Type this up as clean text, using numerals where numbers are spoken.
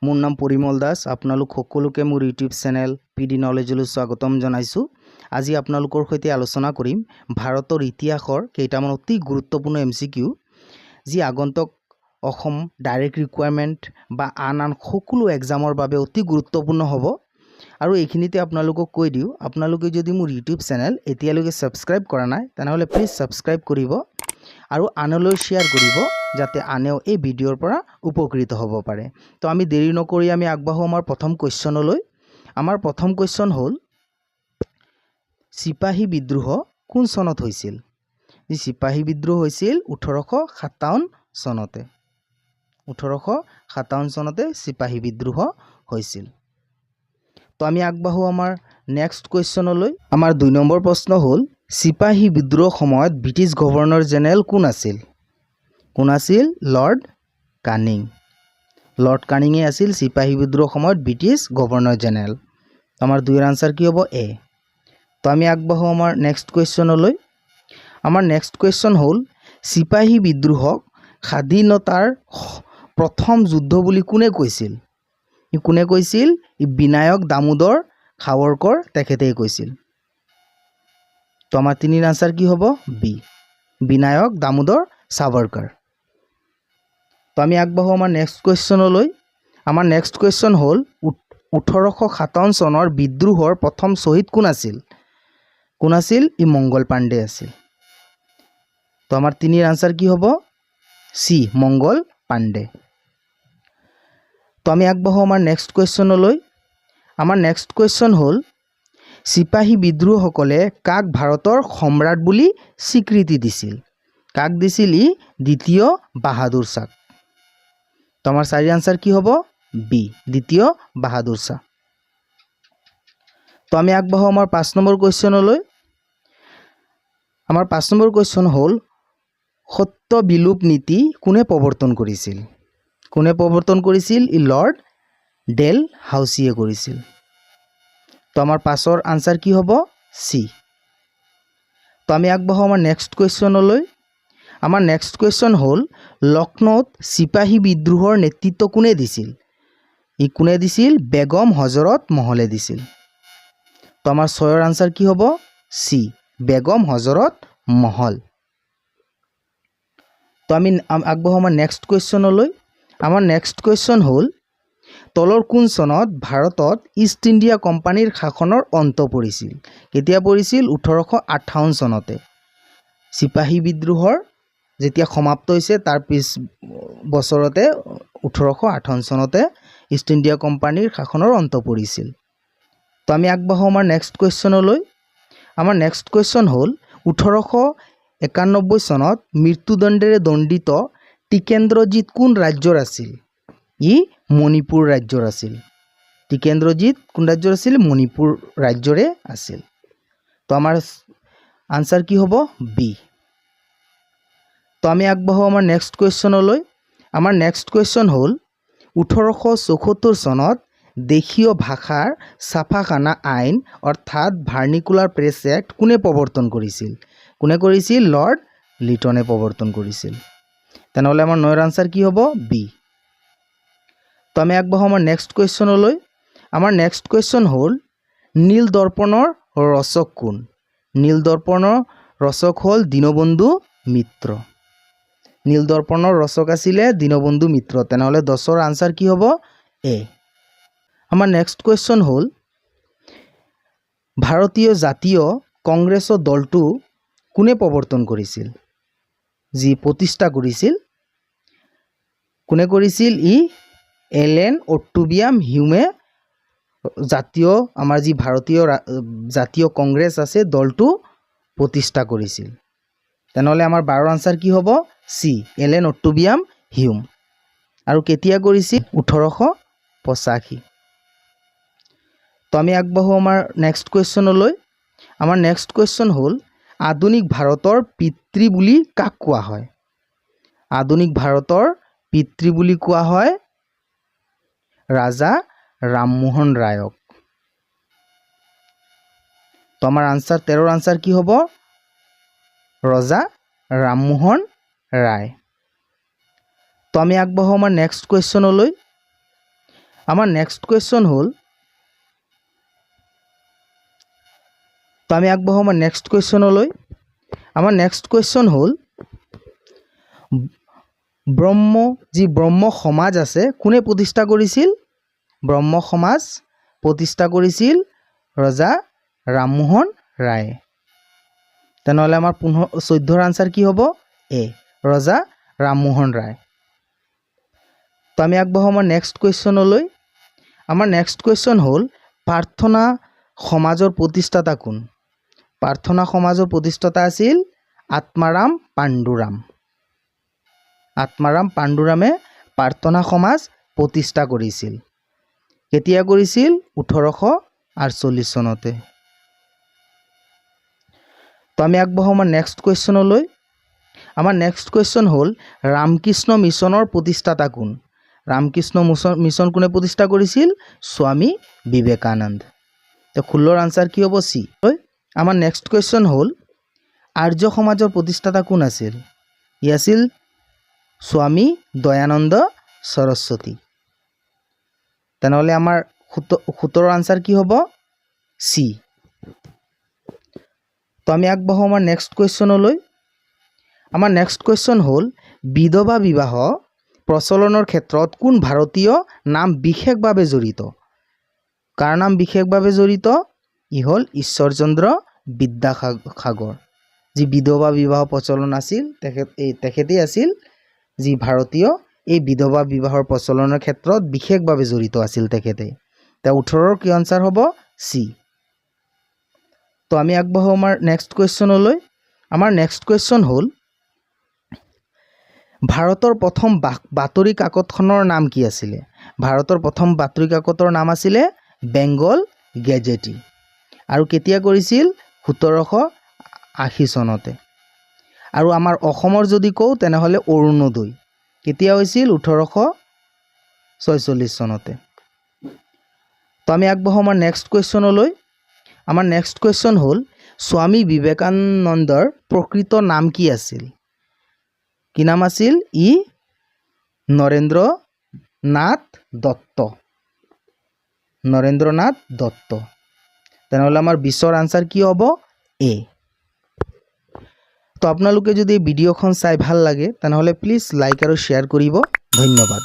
মোৰ নাম পৰিমল দাস। আপোনালোক সকলোকে মোৰ ইউটিউব চেনেল পি ডি নলেজলৈ স্বাগতম জনাইছোঁ। আজি আপোনালোকৰ সৈতে আলোচনা কৰিম ভাৰতৰ ইতিহাসৰ কেইটামান অতি গুৰুত্বপূৰ্ণ এমচিকিউ, যি আগন্তুক অসম ডাইৰেক্ট ৰিক্ৰুইটমেণ্ট বা আন আন সকলো এক্সামৰ বাবে অতি গুৰুত্বপূৰ্ণ হ'ব। আৰু এইখিনিতে আপোনালোকক কৈ দিওঁ, আপোনালোকে যদি মোৰ ইউটিউব চেনেল এতিয়ালৈকে ছাবস্ক্ৰাইব কৰা নাই, তেনেহ'লে প্লিজ ছাবস্ক্ৰাইব কৰিব আৰু আনলৈ শ্বেয়াৰ কৰিব, যাতে আনেও এই ভিডিঅ'ৰ পৰা উপকৃত হ'ব পাৰে। তো আমি দেৰি নকৰি আমি আগবাঢ়োঁ আমাৰ প্ৰথম কুৱেশ্যনলৈ। আমাৰ প্ৰথম কুৱেশ্যন হ'ল, চিপাহী বিদ্ৰোহ কোন চনত হৈছিল? যি চিপাহী বিদ্ৰোহ হৈছিল 1857 চনতে। 1857 চনতে চিপাহী বিদ্ৰোহ হৈছিল। তো আমি আগবাঢ়োঁ আমাৰ নেক্সট কুৱেশ্যনলৈ। আমাৰ 2 নম্বৰ প্ৰশ্ন হ'ল, চিপাহী বিদ্ৰোহৰ সময়ত ব্ৰিটিছ গভৰ্ণৰ জেনেৰেল কোন আছিল? কোন আছিল? Lord Canning. Lord কানিঙে আছিল চিপাহী বিদ্ৰোহৰ সময়ত ব্ৰিটিছ গভৰ্ণৰ জেনেৰেল। আমাৰ দুইৰ আনচাৰ কি হ'ব? এ। তো আমি আগবাঢ়োঁ আমাৰ নেক্সট কুৱেশ্যনলৈ। আমাৰ নেক্সট কুৱেশ্যন হ'ল, চিপাহী বিদ্ৰোহক স্বাধীনতাৰ প্ৰথম যুদ্ধ বুলি কোনে কৈছিল? ই কোনে কৈছিল? ই বিনায়ক দামোদৰ সাৱৰকৰ, তেখেতেই কৈছিল। তো আমাৰ তিনিৰ আনচাৰ কি হ'ব? বি, বিনায়ক দামোদৰ সাৱৰকৰ। তো আমি আগবাঢ়োঁ আমাৰ নেক্সট কুৱেশ্যনলৈ। আমাৰ নেক্সট কুৱেশ্যন হ'ল, 1857 চনৰ বিদ্ৰোহৰ প্ৰথম শ্বহীদ কোন আছিল? কোন আছিল? ই মংগল পাণ্ডে আছিল। তো আমাৰ তিনিৰ আনচাৰ কি হ'ব? চি, মংগল পাণ্ডে। তো আমি আগবাঢ়োঁ আমাৰ নেক্সট কুৱেশ্যনলৈ। আমাৰ নেক্সট কুৱেশ্যন হ'ল, চিপাহী বিদ্ৰোহীসকলে কাক ভাৰতৰ সম্ৰাট বুলি স্বীকৃতি দিছিল? কাক দিছিল? ই দ্বিতীয় বাহাদুৰ শ্বাক। তো আমাৰ চাৰি আনচাৰ কি হ'ব? বি, দ্বিতীয় বাহাদুৰ শ্বাহ। তো আমি আগবাঢ়োঁ আমাৰ 5 নম্বৰ কুৱেশ্যনলৈ। আমাৰ 5 নম্বৰ কুৱেশ্যন হ'ল, স্বত্ব বিলোপ নীতি কোনে প্ৰৱৰ্তন কৰিছিল? কোনে প্ৰৱৰ্তন কৰিছিল? ই লৰ্ড ডেল হাউচিয়ে কৰিছিল। তো আমাৰ পাঁচৰ আনচাৰ কি হ'ব? চি। তো আমি আগবাঢ়োঁ আমাৰ নেক্সট কুৱেশ্যনলৈ। আমাৰ নেক্সট কুৱেশ্যন হ'ল, লক্ষ্ণৌত চিপাহী বিদ্ৰোহৰ নেতৃত্ব কোনে দিছিল? ই কোনে দিছিল? বেগম হজৰত মহলে দিছিল। তো আমাৰ ছয়ৰ আনচাৰ কি হ'ব? চি, বেগম হজৰত মহল। তো আমি আগবাঢ়োঁ আমাৰ নেক্সট কুৱেশ্যনলৈ। আমাৰ নেক্সট কুৱেশ্যন হ'ল, তলৰ কোন চনত ভাৰতত ইষ্ট ইণ্ডিয়া কোম্পানীৰ শাসনৰ অন্ত পৰিছিল? কেতিয়া পৰিছিল? 1858 চনতে। চিপাহী বিদ্ৰোহৰ যেতিয়া সমাপ্ত হৈছে, তাৰ পিছ বছৰতে 1858 চনতে ইষ্ট ইণ্ডিয়া কোম্পানীৰ শাসনৰ অন্ত পৰিছিল। তো আমি আগবাঢ়োঁ আমাৰ নেক্সট কুৱেশ্যনলৈ। আমাৰ নেক্সট কুৱেশ্যন হ'ল, 1891 চনত মৃত্যুদণ্ডেৰে দণ্ডিত টিকেন্দ্ৰজিৎ কোন ৰাজ্যৰ আছিল? ই মণিপুৰ ৰাজ্যৰ আছিল। টিকেন্দ্ৰজিৎ কোন ৰাজ্যৰ আছিল? মণিপুৰ ৰাজ্যৰে আছিল। তো আমাৰ আনচাৰ কি হ'ব? বি। তো আমি আগবাঢ়োঁ আমাৰ নেক্সট কুৱেশ্যনলৈ। আমাৰ নেক্সট কুৱেশ্যন হ'ল, 1874 চনত দেশীয় ভাষাৰ ছাপাখানা আইন অৰ্থাৎ ভাৰ্নিকুলাৰ প্ৰেছ এক্ট কোনে প্ৰৱৰ্তন কৰিছিল? কোনে কৰিছিল? লৰ্ড লিটনে প্ৰৱৰ্তন কৰিছিল। তেনেহ'লে আমাৰ নয়ৰ আনচাৰ কি হ'ব? বি। তো আমি আগবাঢ়োঁ আমাৰ নেক্সট কুৱেশ্যনলৈ। আমাৰ নেক্সট কুৱেশ্যন হ'ল, নীল দৰ্পণৰ ৰচক কোন? নীল দৰ্পণৰ ৰচক হ'ল দীনবন্ধু মিত্ৰ। নীল দৰ্পণৰ ৰচক আছিলে দীনবন্ধু মিত্ৰ। তেনেহ'লে 10ৰ আনচাৰ কি হ'ব? এ। আমাৰ নেক্সট কুৱেশ্যন হ'ল, ভাৰতীয় জাতীয় কংগ্ৰেছৰ দলটো কোনে প্ৰৱৰ্তন কৰিছিল, যি প্ৰতিষ্ঠা কৰিছিল? কোনে কৰিছিল? ই এলেন অট্টোবিয়াম হিউমে জাতীয় আমাৰ যি ভাৰতীয় জাতীয় কংগ্ৰেছ আছে, দলটো প্ৰতিষ্ঠা কৰিছিল। তেনেহ'লে আমাৰ 12ৰ আনচাৰ কি হ'ব? চি, এলেন অট্টোবিয়াম হিউম। আৰু কেতিয়া কৰিছিল? 1885। তো আমি আগবাঢ়োঁ আমাৰ নেক্সট কুৱেশ্যনলৈ। আমাৰ নেক্সট কুৱেশ্যন হ'ল, আধুনিক ভাৰতৰ পিতৃ বুলি কাক কোৱা হয়? আধুনিক ভাৰতৰ পিতৃ বুলি কোৱা হয় ৰাজা ৰামমোহন ৰায়ক। তো আমাৰ আনচাৰ 13ৰ আনচাৰ কি হ'ব? ৰজা ৰামমোহন ৰায়। তো আমি আগবাঢ়োঁ আমাৰ নেক্সট কুৱেশ্যনলৈ। আমাৰ নেক্সট কুৱেশ্যন হ'ল, তো আমি আগবাঢ়োঁ আমাৰ নেক্সট কুৱেশ্যনলৈ। আমাৰ নেক্সট কুৱেশ্যন হ'ল, ব্ৰহ্ম যি ব্ৰহ্ম সমাজ আছে, কোনে প্ৰতিষ্ঠা কৰিছিল? ব্ৰহ্ম সমাজ প্ৰতিষ্ঠা কৰিছিল ৰজা ৰামমোহন ৰায়ে। তেনেহ'লে আমাৰ 14ৰ আনচাৰ কি হ'ব? এ, ৰজা ৰামমোহন ৰায়। তো আমি আগবাঢ়োঁ আমাৰ নেক্সট কুৱেশ্যনলৈ। আমাৰ নেক্সট কুৱেশ্যন হ'ল, প্ৰাৰ্থনা সমাজৰ প্ৰতিষ্ঠাতা কোন? প্ৰাৰ্থনা সমাজৰ প্ৰতিষ্ঠাতা আছিল আত্মাৰাম পাণ্ডুৰাম। আত্মাৰাম পাণ্ডুৰামে প্ৰাৰ্থনা সমাজ প্ৰতিষ্ঠা কৰিছিল। কেতিয়া কৰিছিল? 1848 চনতে। তো আমি আগবাঢ়োঁ আমাৰ নেক্সট কুৱেশ্যনলৈ। আমাৰ নেক্সট কুৱেশ্যন হ'ল, ৰামকৃষ্ণ মিছনৰ প্ৰতিষ্ঠাতা কোন? ৰামকৃষ্ণ মিছন কোনে প্ৰতিষ্ঠা কৰিছিল? স্বামী বিবেকানন্দ। তো 16ৰ আনচাৰ কি হ'ব? চি। আমাৰ নেক্সট কুৱেশ্যন হ'ল, আৰ্য সমাজৰ প্ৰতিষ্ঠাতা কোন আছিল? ই আছিল স্বামী দয়ানন্দ সৰস্বতী। তেনেহ'লে আমাৰ 17ৰ আনচাৰ কি হ'ব? চি। তো আমি আগবাঢ়োঁ আমাৰ নেক্সট কুৱেশ্যনলৈ। আমাৰ নেক্সট কুৱেশ্যন হ'ল, বিধৱা বিবাহ প্ৰচলনৰ ক্ষেত্ৰত কোন ভাৰতীয় নাম বিশেষভাৱে জড়িত? কাৰ নাম বিশেষভাৱে জড়িত? ই হ'ল ঈশ্বৰচন্দ্ৰ বিদ্যাসাগৰ। যি বিধৱা বিবাহ প্ৰচলন আছিল, তেখেতেই আছিল যি ভাৰতীয় এই বিধৱা বিবাহৰ প্ৰচলনৰ ক্ষেত্ৰত বিশেষভাৱে জড়িত আছিল তেখেতে। তেওঁ 18ৰ কি আনচাৰ হ'ব? চি। তো আমি আগবাঢ়োঁ আমাৰ নেক্সট কুৱেশ্যনলৈ। আমাৰ নেক্সট কুৱেশ্যন হ'ল, ভাৰতৰ প্ৰথম বাতৰি কাকতখনৰ নাম কি আছিলে? ভাৰতৰ প্ৰথম বাতৰি কাকতৰ নাম আছিলে বেংগল গেজেটি। আৰু কেতিয়া কৰিছিল? 1780 চনতে। আৰু আমাৰ অসমৰ যদি কওঁ, তেনেহ'লে অৰুণোদয় কেতিয়া হৈছিল? 1846 চনতে। তো আমি আগবাঢ়োঁ আমাৰ নেক্সট কুৱেশ্যনলৈ। আমাৰ নেক্সট কুৱেশ্যন হ'ল, স্বামী বিবেকানন্দৰ প্ৰকৃত নাম কি আছিল? কি নাম আছিল? ই নৰেন্দ্ৰ নাথ দত্ত। নৰেন্দ্ৰনাথ দত্ত। তেনেহ'লে আমাৰ 20ৰ আনচাৰ কি হ'ব? এ। তো আপোনালোকে যদি এই ভিডিঅ'খন চাই ভাল লাগে, তেনেহ'লে প্লিজ লাইক আৰু শ্বেয়াৰ কৰিব। ধন্যবাদ।